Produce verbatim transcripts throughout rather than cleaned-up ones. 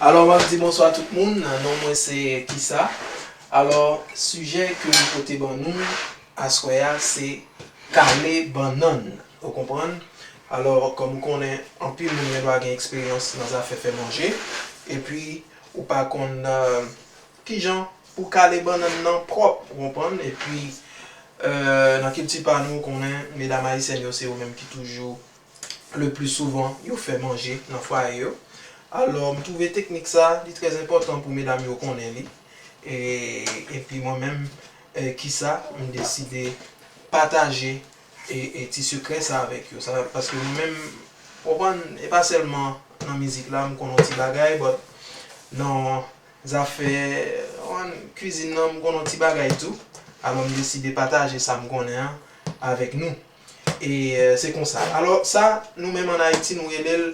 Alò, m ap di bonswa tout moun. Non mwen se Kisa. Alò, sijè ke m pote ban nou aswè a, se kale bannann. Ou konprann? Alò, kòm ou konnen, anpil moun gen dwa gen eksperyans nan zafè fè manje. Epi, ou pa konn, euh, kijan pou kale bannann nan pwòp, ou konprann? Epi, euh, nan kilti pa nou, ou konnen, medam ayisyèn yo, se yo menm ki toujou, le pli souvan, yo fè manje nan fwaye yo. Alò, m twouve teknik sa, li trè enpòtan pou medam yo konnen li. E, epi mwen menm, eh, Kisa, m deside pataje e, e ti sekrè sa avèk yo. Sa, paske mwen menm, w konprann, e pa sèlman nan mizik la, m konn yon ti bagay, but nan zafè, w konprann, kwizin nan, m konn yon ti bagay tou. Alò, m deside pataje sa m konnen an avèk nou. E, eh, se konsa. Alò, sa, nou menm ann Ayiti, nou rele l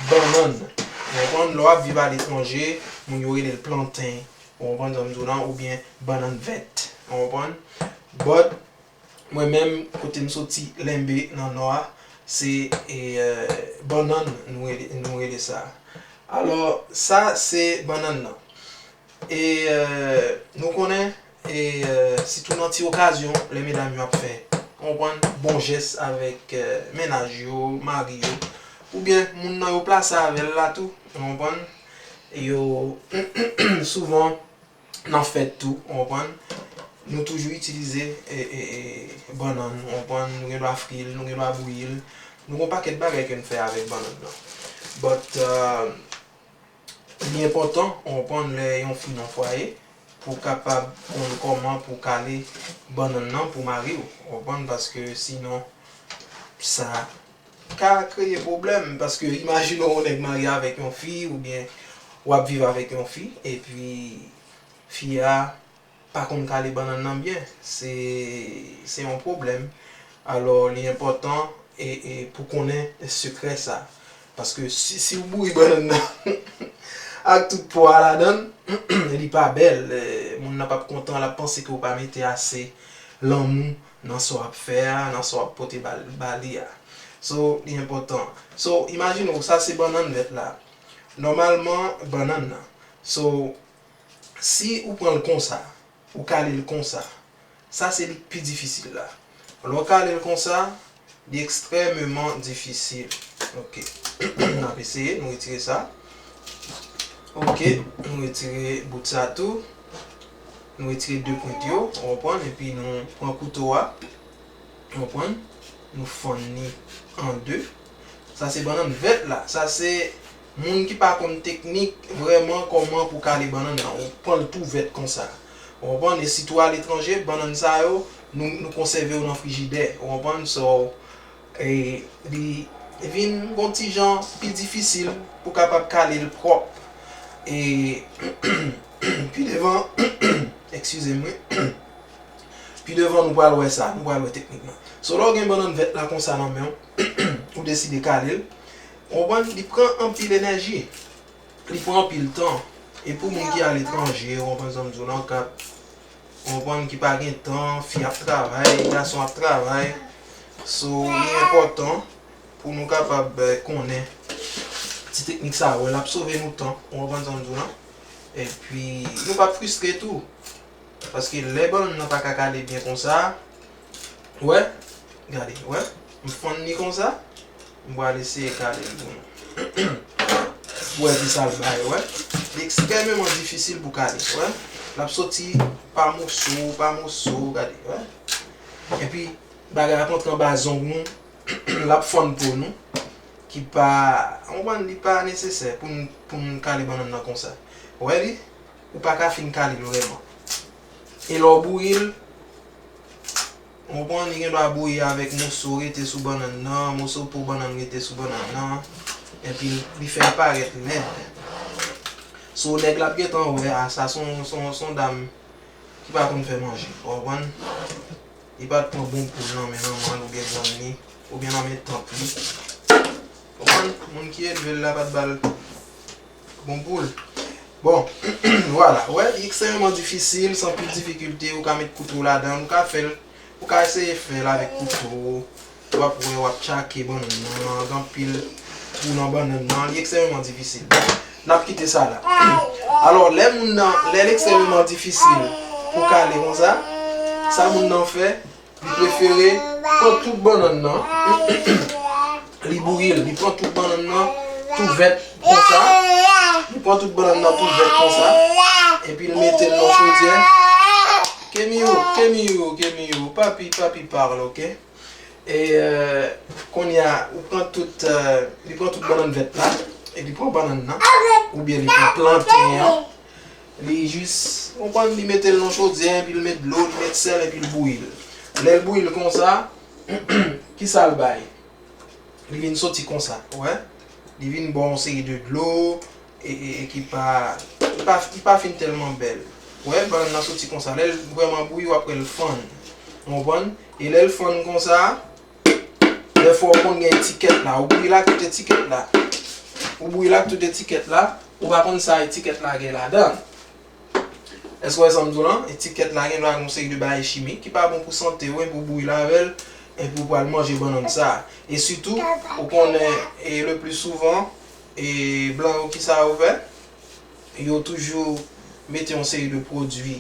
bannann. Ou konprann? Lè w ap viv aletranje, moun yo rele l planten. Ou konprann sa m di w lan? Oubyen bannann vèt. Ou konprann? But, mwen menm, kote m soti, Lenbe, nan Nò a, se, e, eh, bannann, nou rele, nou rele sa. Alò, sa, se bannann nan. E, eh, nou konnen, e, eh, sitou nan ti okazyon, lè medam yo ap fè, ou konprann, bon jès avèk, eh, mennaj yo, mari yo, oubyen moun nan yo plase avè l la tou, ou konprann, yo souvan nan fèt tou, ou konprann, nou toujou itilize, e, e, e, bannann, ou konprann, nou gen dwa fri l, nou gen dwa bouyi l, nou gen yon pakèt bagay ke n fè avèk bannann nan. But, eh, li enpòtan, ou konprann, lè yon fi nan fwaye, pou w kapab konn kòman pou w kale bannann nan pou mari w, ou konprann, paske sinon, sa ka kreye pwoblèm, paske imajine w nèg marye avèk yon fi, oubyen w ap viv avèk yon fi, epi fi a pa konn kale bannann nan byen, se, se yon pwoblèm. Alò, li enpòtan e, e pou konnen sekrè sa. Paske si, si w bouyi bannann nan ak tout po a ladan l, li pa bèl. Eh, moun nan p ap kontan, l ap panse ke w pa mete ase lanmou nan sa w ap fè a, nan sa w ap pote ba l, ba li a. So, li enpòtan. So, imajine w, sa se bannann vèt la. Nòmalman, bannann nan. So, si ou pran l konsa, ou kale l konsa. Sa se li k pi difisil la. Lè w kale l konsa, li ekstrèmeman difisil. Ok. N ap eseye, nou retire sa. Ok, nou retire bout sa tou. Nou retire de pwent yo, ou konprann, epi nou pran kouto a. Ou konprann? Nou fann li an de. Sa se bannann vèt la. Sa se moun ki pa konn teknik vrèman kòman pou kale bannann nan. Ou pran l tou vèt konsa. Ou konprann? E sitou aletranje, bannann sa yo, nou, nou konsève yo nan frijidè. Ou konprann? So, e, li vin gon ti jan pi difisil pou kapab kale l pwòp. E, pi devan, eskize m, wi. Pi devan, nou pral wè sa, nou pral wè teknik lan. So, lè w gen bannann vèt la konsa nan men w, ou deside kale l, ou konprann, li pran anpil enèji, li pran anpil tan. E pou moun ki aletranje, ou konprann sa m di w lan, k ap, ou konprann, ki pa gen tan, fi ap travay, gason ap travay. So, li enpòtan pou nou kapab, eh, konnen ti teknik sa, wè, l ap sove nou tan, ou konprann sa m di w lan. Epi, nou p ap fristre tou. Paske lè bannann nan pa ka kale byen konsa, wè, gade, wè, m fann li konsa, m pral eseye kale l pou nou. Pou wè kisa l bay, wè. Li ekstrèmeman difisil pou kale, wè. L ap soti pa moso, pa moso, gade, wè. Epi, bagay ap antre anba zong nou, l ap fann po nou, ki pa, ou konprann, li pa nesesè pou n, pou n kale bannann nan konsa. Wè li? Ou pa ka fin kale l vrèman. E lè w bouyi l, ou konprann, li gen dwa bouyi avèk moso rete sou bannann nan, moso po bannann rete sou bannann nan, epi li fè l parèt lèd. So, nèg la ap gentan wè, a, sa se yon, se yon, se yon dam ki pa konn fè manje, ou konprann? Li pa t pran bon poul nan men manman l oubyen grann li, oubyen nan men tant li. Konprann? Moun ki elve l la pa t ba l bon poul. Bon, vwala, wè, li ekstrèmeman difisil, san pil difikilte, ou ka met kouto w ladan l, ou ka fè l, ou ka eseye fè l avèk kouto w, w ap wè, w ap tchake bannann nan, gen anpil pou nan bannann nan, li ekstrèmeman difisil. N ap kite sa la. Alò, lè moun nan, lè l ekstrèmeman difisil pou kale konsa, sa moun nan fè, li prefere pran tout bannann nan, li bouyi l, li pran tout bannann nan tou vèt konsa, li pran tout bannann nan tou vèt konsa, epi l mete l nan chodyè. Kemiyo, Kemiyo, Kemiyo, papi, papi parle, oke? E, euh, kounye a, ou pran tout, euh, li pran tout bannann vèt la, e li pran bannann nan, oubyen li pran planten an, li jis, ou konprann, li mete l nan chodyè, epi l met dlo, li met sèl, epi l bouyi l. Lè l bouyi l konsa, kisa l bay? Li vin soti konsa, ou wè? Li vin ba w yon seri de dlo, e, e, e ki pa, ki pa, ki pa fin tèlman bèl. Ou wè, bannann nan soti konsa. Lè l vrèman bouyi, w ap wè l fann. Ou konprann? E lè l fann konsa, dèfwa w konn gen etikèt la. Ou bouyi l ak tout etikèt la. Ou bouyi l ak tout etikèt la. Ou pa konn sa etikèt la gen ladan l. Èske w wè sa m di w lan? Etikèt la gen dwa gen yon seri de bagay chimik ki pa bon pou sante w, epi w bouyi l avè l, epi w pral manje bannann sa. E sitou, ou konnen, e le pli souvan, e blan yo, kisa yo fè? Yo toujou mete yon seri de pwodui,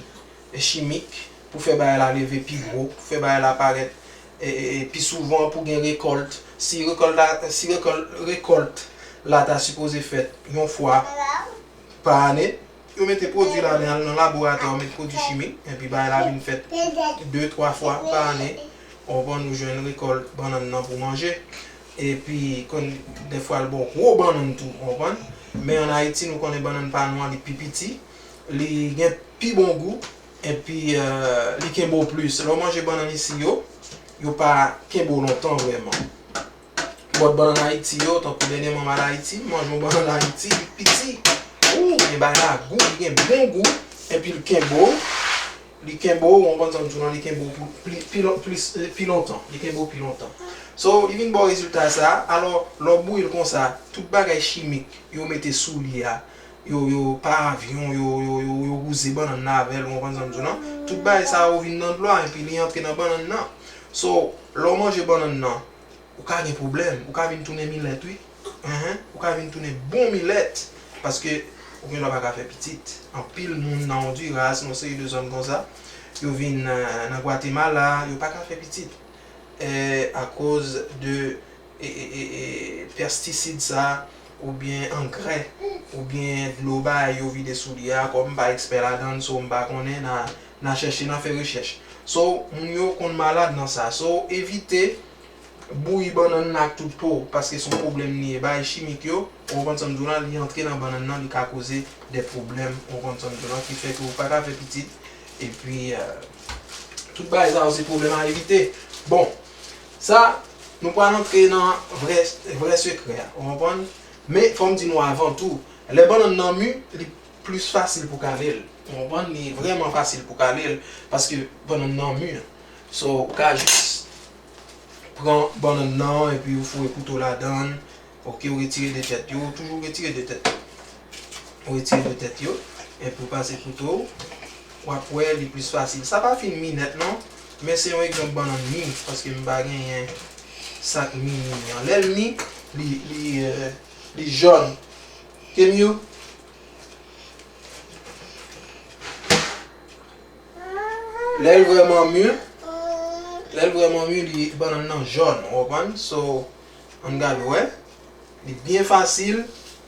e, chimik pou fè bagay la leve pi gwo, pou fè bagay la parèt, e, e, e, pi souvan, pou gen rekòlt. Si rekòlt la, si rekòlt, rekòlt la ta sipoze fèt yon fwa pa ane, yo mete pwodui ladan l nan laboratwa, yo met pwodui chimik, epi bagay la vin fèt de, twa fwa pa ane. Ou konprann, ou jwenn rekòlt bannann nan pou manje. Epi, konn, dèfwa l ba w gwo bannann tou, ou konprann. Men ann Ayiti, nou konnen bannann pa nou an, li pi piti, li gen pi bon gou, epi, euh, li kenbe w plis. Lè w manje bannann isi yo, yo pa kenbe w lontan vrèman. Bòt bannann Ayiti yo, tankou dènyèman m al Ayiti, m manje yon bannann Ayiti, li piti. Ou, men bagay la gou, li gen bon gou, epi l kenbe w, li kenbe w, ou konprann sa m di w lan, li kenbe w pou pli, pi lon-, plis, eh, pi lontan, li kenbe w pi lontan. So, li vin ba w rezilta sa, alò, lè w bouyi l konsa, tout bagay chimik yo mete sou li a, yo, yo, pa avyon, yo, yo, yo, yo wouze bannann nan avè l, ou konprann sa m di w lan, tout bagay sa yo vin nan dlo a, epi li antre nan bannann nan. So, lè w manje bannann nan, ou ka gen pwoblèm, ou ka vin tounen milèt, wi. Enhen, ou ka vin tounen bon milèt, paske ou gen dwa pa ka fè pitit. Anpil moun nan Honduras, nan seri de zòn konsa, yo vin, euh, nan Gwatemala, yo pa ka fè pitit. Eh, akoz de, e, e, e, e, pestisid sa, oubyen angrè, oubyen dlo bagay yo vide sou li a, kòm m pa ekspè ladan l, so m pa konnen, n a, n a chèche, n a fè rechèch. So, moun yo konn malad nan sa. So, evite bouyi bannann nan ak tout po, paske se yon pwoblèm li ye. Bagay chimik yo, ou konprann sa m di w lan, li antre nan bannann nan, li ka koze de pwoblèm, ou konprann sa m di w lan, ki fè ke ou pa ka fè pitit. Epi, euh, tout bagay sa yo se pwoblèm a evite. Bon, sa, nou pral antre nan vrè, vrè sekrè a, ou konprann? Men, fò m di nou avan tou, lè bannann nan mi, li plis fasil pou kale l. Ou konprann? Li vrèman fasil pou kale l, paske bannann nan mi. So, ou ka jis pran bannann nan, epi ou foure kouto ladan l. Oke, ou retire de tèt yo, ou toujou retire de tèt. Ou retire de tèt yo, epi ou pase kouto w, w ap wè li plis fasil. Sa pa fin mi nèt non, men se yon egzanp bannann mi, paske m pa genyen sa k mi, mi, mi an. Lè l mi, li, li, euh, li jòn. Ke mi yo? Lè l vrèman mi, lè l vrèman mi, li, bannann nan jòn, ou konprann? So, ann gade, wè. Li byen fasil,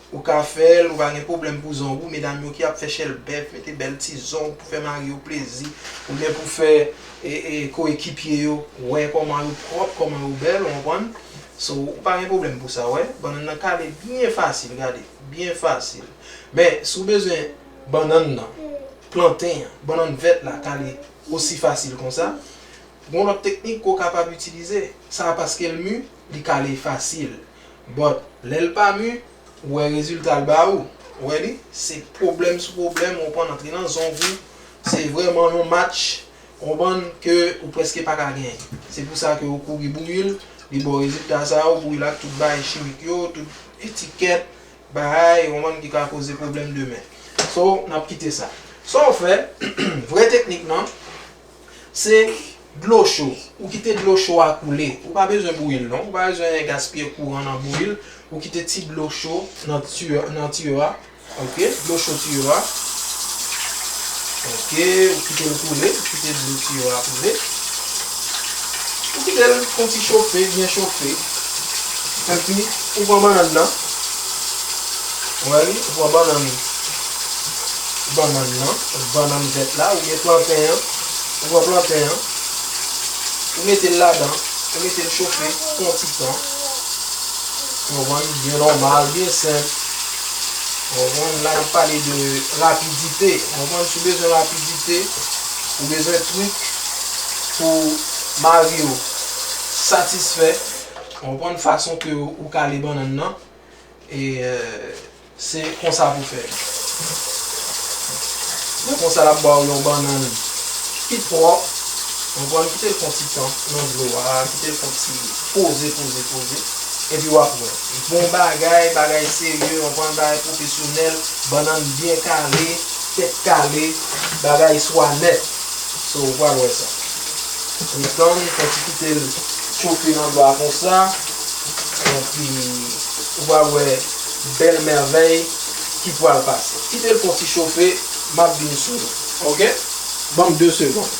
ou ka fè l, ou pa gen pwoblèm pou zong ou. Medam yo ki ap fè chèlbè, mete bèl ti zong pou fè mari yo plezi, oubyen pou fè, e, e, koyekipye yo wè kòman yo pwòp, kòman yo bèl, ou konprann? So, ou pa gen pwoblèm pou sa, wè. Bannann nan kale byen fasil, gade, byen fasil. Men, si w bezwen bannann nan, planten an, bannann vèt la kale osi fasil konsa, gon lòt teknik ke w kapab itilize. Sa a paske l mi, li kale fasil. But, lè l pa mi, ou wè rezilta l ba ou. Ou wè li? Se pwoblèm sou pwoblèm, ou konprann, antre nan zong ou. Se vrèman yon match, ou konprann, ke ou prèske pa ka genyen. Se pou sa ke ou kouri bouyi l, li ba w rezilta sa a, ou bouyi l ak tout bagay chimik yo, tout etikèt, bagay, ou konprann, ki ka koze pwoblèm demen. So, n ap kite sa. Sa w fè, vrè teknik nan, se dlo cho. Ou kite dlo cho a koule. Ou pa bezwen bouyi l non. Ou pa bezwen gaspiye kouran nan bouyi l. Ou kite ti dlo cho nan tiyo, nan tiyo a. Ok, dlo cho tiyo a. Ok, ou kite l koule, ou kite dlo tiyo a koule. Ou kite l fè yon ti chofe, byen chofe. Epi, ou pran bannann nan. Ou wè li, ou pran bannann, bannann nan, bannann vèt la, oubyen planten an. Ou pran planten an, ou mete l ladan, ou mete l chofe pou yon ti tan. Ou konprann? Byen nòmal, byen senp. Ou konprann? La, n ap pale de rapidite. Ou konprann? Si w bezwen rapidite, ou bezwen trik pou mari w satisfè. Ou konprann? Fason ke ou kale bannann nan. E, euh, se konsa pou fè. Lè konsa, l ap ba w yon bannann ki pwòp. Ou konprann, kite l fè yon ti tan nan dlo a, kite l fè yon ti poze, poze, poze. Epi w ap wè. Bon bagay, bagay serye, ou konprann, bagay pwofesyonèl, bannann byen kale, tèt kale, bagay swa nèt. So, ou pral wè sa. Ou tann, fè ti kite l chofe nan dlo a konsa. Epi, ou pral wè bèl mèvèy ki pral pase. Kite l fè yon ti chofe, m ap vin sou nou. Ok? Ban m de segonn.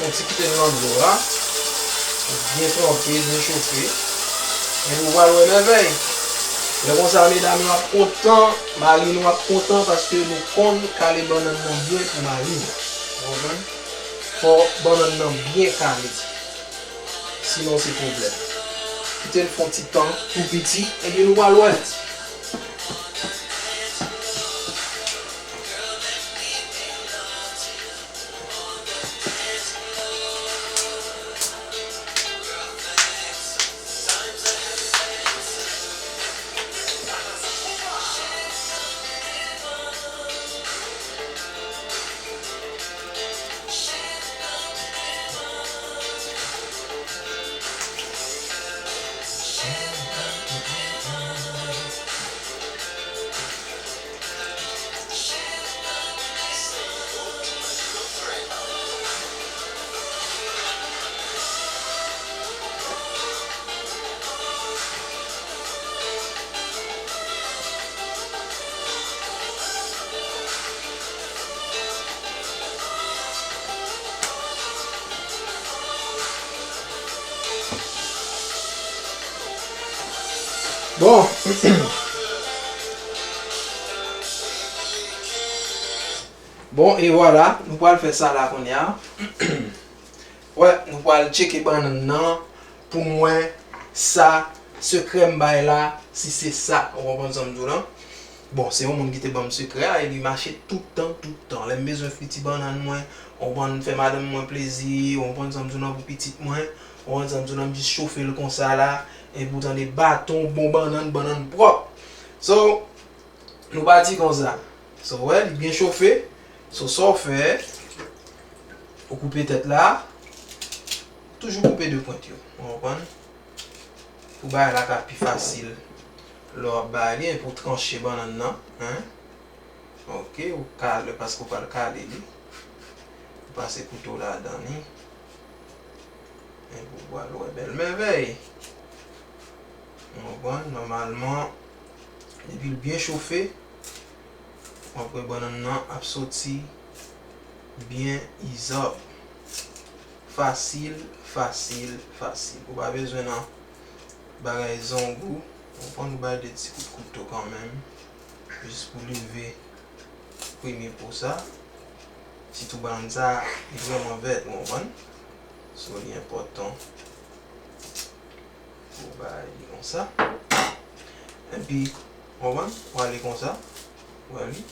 Fè yon ti kite l nan dlo a. Byen tranpe, byen chofe. Epi ou pral wè mèvèy. Lè konsa, medam yo ap kontan, mari nou ap kontan paske nou konn kale bannann nan byen pou mari nou. Ou konprann? Fò bannann nan byen kale. Sinon, se pwoblèm. Kite l fè yon ti tan tou piti, epi nou pral wè. Bon. Bon, e vwala, nou pral fè sa la kounye a. Wè, nou pral tcheke bannann nan pou m wè sa sekrè m bay la, si se sa, ou konprann sa m di w lan? Bon, se yon moun ki te ban m sekrè a, e li mache tout tan, tout tan. Lè m bezwen friti bannann mwen, ou konprann, fè madanm mwen plezi, ou konprann sa m di w lan, pou pitit mwen, ou konprann sa m di w lan, m jis chofe l konsa la, epi w tande baton, bon bannann, bannann pwòp. So, nou pati konsa. So, w wè, li byen chofe. So, sa w fè, ou koupe tèt la. Toujou koupe de pwent yo. Ou konprann? Pou bagay la ka pi fasil lè w ap bay li, epi w tranche bannann nan. Hein? Ok, ou kale, paske w pral kale li. Ou pase kouto ladan li. Epi w pral wè bèl mèvèy. Ou konprann? Nòmalman, depi l byen chofe, w ap wè bannann nan ap soti byen izòb. Fasil, fasil, fasil. Ou pa bezwen nan bagay zongou. Ou konprann, ou bay de ti kout kouto kanmenm. Jis pou leve premye po sa. Sitou bannann sa, li vrèman vèt, ou konprann? So, li enpòtan pou w bay li konsa. Epi, ou konprann? Ou ale konsa. Ou wè li?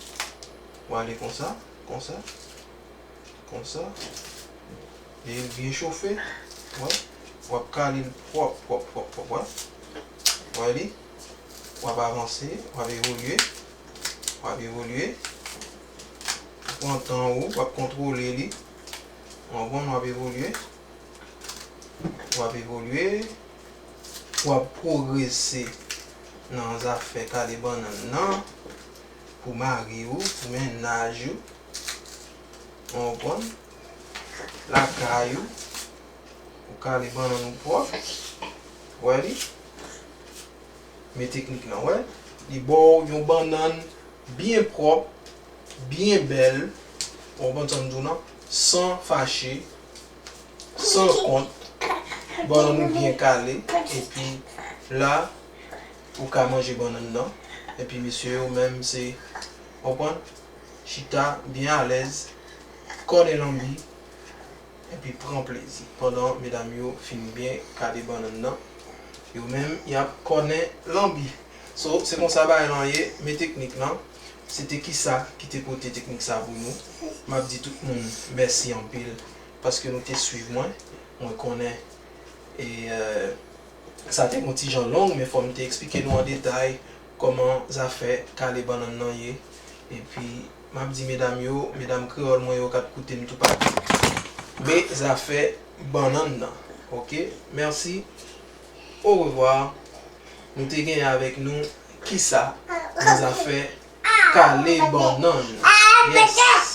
Ou ale konsa, konsa, konsa. E l byen chofe. Wè. W ap kale l pwòp, pwòp, pwòp, pwòp, wè. Ou wè li? w ap avanse, w ap evolye, w ap evolye. Ou pran tan ou, w ap kontwole li. Ou konprann, w ap evolye. W ap evolye. W ap pwogrese nan zafè kale bannann nan. Pou mari w, pou mennaj ou. Ou konprann? Lakay ou. Ou kale bannann ou pwòp. Wè li? Men teknik lan, wè. Li ba w yon bannann byen pwòp, byen bèl. Ou konprann sa m di w lan? San fache, san kont. Bannann ou byen kale. Epi la, ou ka manje bannann nan. Epi mesye yo menm se, ou konprann? Chita byen alèz, kònen lanbi, epi pran plezi. Pandan medam yo fin byen kale bannann nan, yo menm y ap kònen lanbi. So, se konsa bagay lan ye, men teknik lan, se te Kisa ki te pote teknik sa pou nou. M ap di tout moun mèsi anpil paske nou te swiv mwen. Mwen konnen e, e, sa te yon ti jan long, men fò m te eksplike nou an detay kòman zafè kale bannann nan ye. Epi, m ap di medam yo, medam kreyòl mwen yo k ap koute m toupatou, men zafè bannann nan. Oke? Mèsi. Orevwa. Nou te genyen avèk nou Kisa nan zafè kale bannann. Yes.